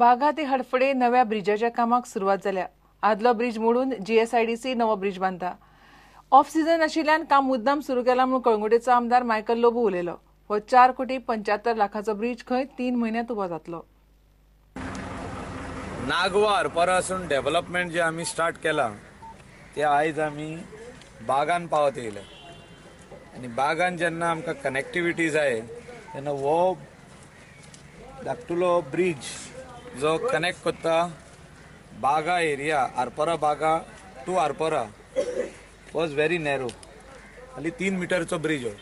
बागा ते हडफडे नव्या ब्रिजाच्या कामाक सुरवात जाल्या. आदलो ब्रिज मोडून जीएसआयडीसी नवो ब्रिज बांदता. ऑफ सिजन आशिल्ल्यान काम मुद्दाम सुरू केला म्हूण कळंगुटेचो आमदार मायकल लोबो उलयलो. हो 4.75 कोटी ब्रिज खंय 3 म्हयन्यांत उबो जातलो. नागवा आरपारा डेव्हलपमेंट जे आमी स्टार्ट केला ते आयज आमी बागान पावत येयले आनी बागान जेन्ना आमकां कनेक्टिविटी जाय तेन्ना हो धाकटुलो ब्रिज जो कनेक्ट करता Baga area Arpora Baga to Arpora was very narrow. खाली 3 मिटरचो ब्रिज हो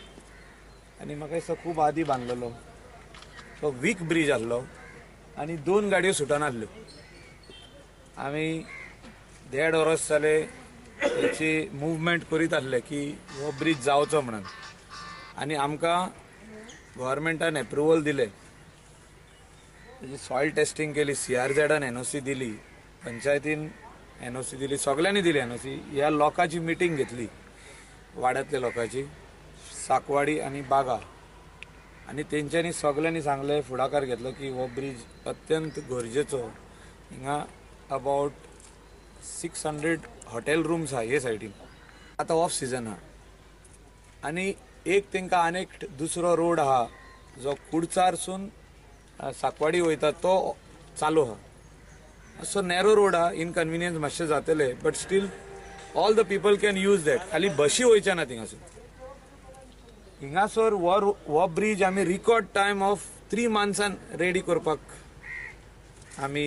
आनी म्हाका दिसता खूब आदी बांदलेलो तो वीक ब्रिज आहलो आनी 2 गाडयो सुटनासल्यो. आमी 1.5 वरस जाले हेची मुवमेंट करीत आहले की हो ब्रिज जावचो म्हणून आनी आमकां गव्हर्मेंटान एप्रुवल दिलें. तेजी सॉयल टेस्टिंग केली, सीआरझेडान एनओसी दिली, पंचायतीन एनओसी दिली, सगळ्यांनी दिली एनओसी. ह्या लोकांची मिटींग घेतली, वाड्यांतल्या लोकांची, साकवाडी आनी बागा, आनी तेंच्यांनी सगळ्यांनी सांगलें, फुडाकार घेतलो की हो ब्रिज अत्यंत गरजेचो. हिंगा अबावट 600 हॉटेल रूम्स आहा हे सायडीन. आतां ऑफ सिजन आहा आनी एक तेंकां आनीक दुसरो रोड आहा जो कुडचारसून साकवाडी वयता तो चालू आहा. असो नॅरो रोड आहा, इनकन्विनियन्स मातशें जातलें but still all the people can use that. खाली बशी वयच्या ना थिंगासून. हिंगासर हो ब्रिज आमी रिकॉर्ड टायम ऑफ 3 मंथ्सान रेडी करपाक आमी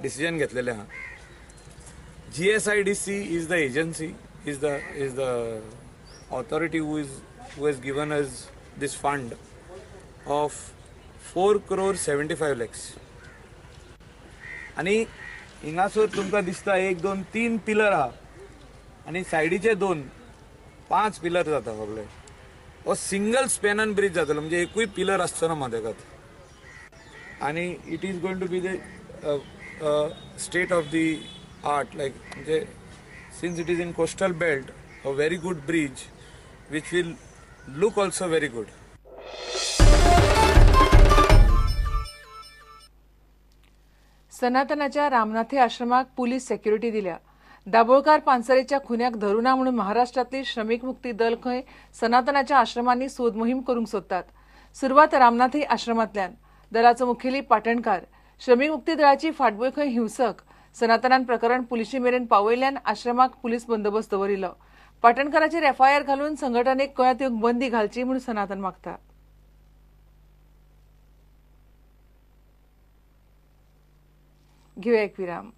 डिसिजन घेतलेलें आहा. GSIDC is the agency, is the authority who has given us this fund of 4.75 crore. आनी हिंगासर तुमकां दिसता 1 2 3 पिलर आहा आनी सायडीचे 2 5 पिलर जाता सगळे. हो सिंगल स्पॅनान ब्रिज जातलो, म्हणजे एकूय पिलर आसचो ना मदेगात. आनी it is going to be the state of the art, like म्हणजे since it is in coastal belt, a very good bridge which will look also very good. सनातनाच्या रामनाथे आश्रमाक पुलीस सेक्युरिटी दिल्या. दाबोळकार पानसरेच्या खुन्याक धरुना म्हणून महाराष्ट्रातली श्रमिक मुक्ती दल खंय सनातनाच्या आश्रमांनी सोद मोहीम करूंक सोदतात. सुरवात रामनाथे आश्रमांतल्यान. दलाचो मुखेली पाटणकार. श्रमिक मुक्ती दळाची फाटभूंय खंय हिंसक. सनातनान प्रकरण पुलिशी मेरेन पावयल्ल्यान आश्रमाक पुलीस बंदोबस्त दवरिल्लो. पाटणकाराचेर एफआयआर घालून संघटनेक गोंयांत येवंक बंदी घालची म्हूण सनातन मागता. घेवया एक विराम.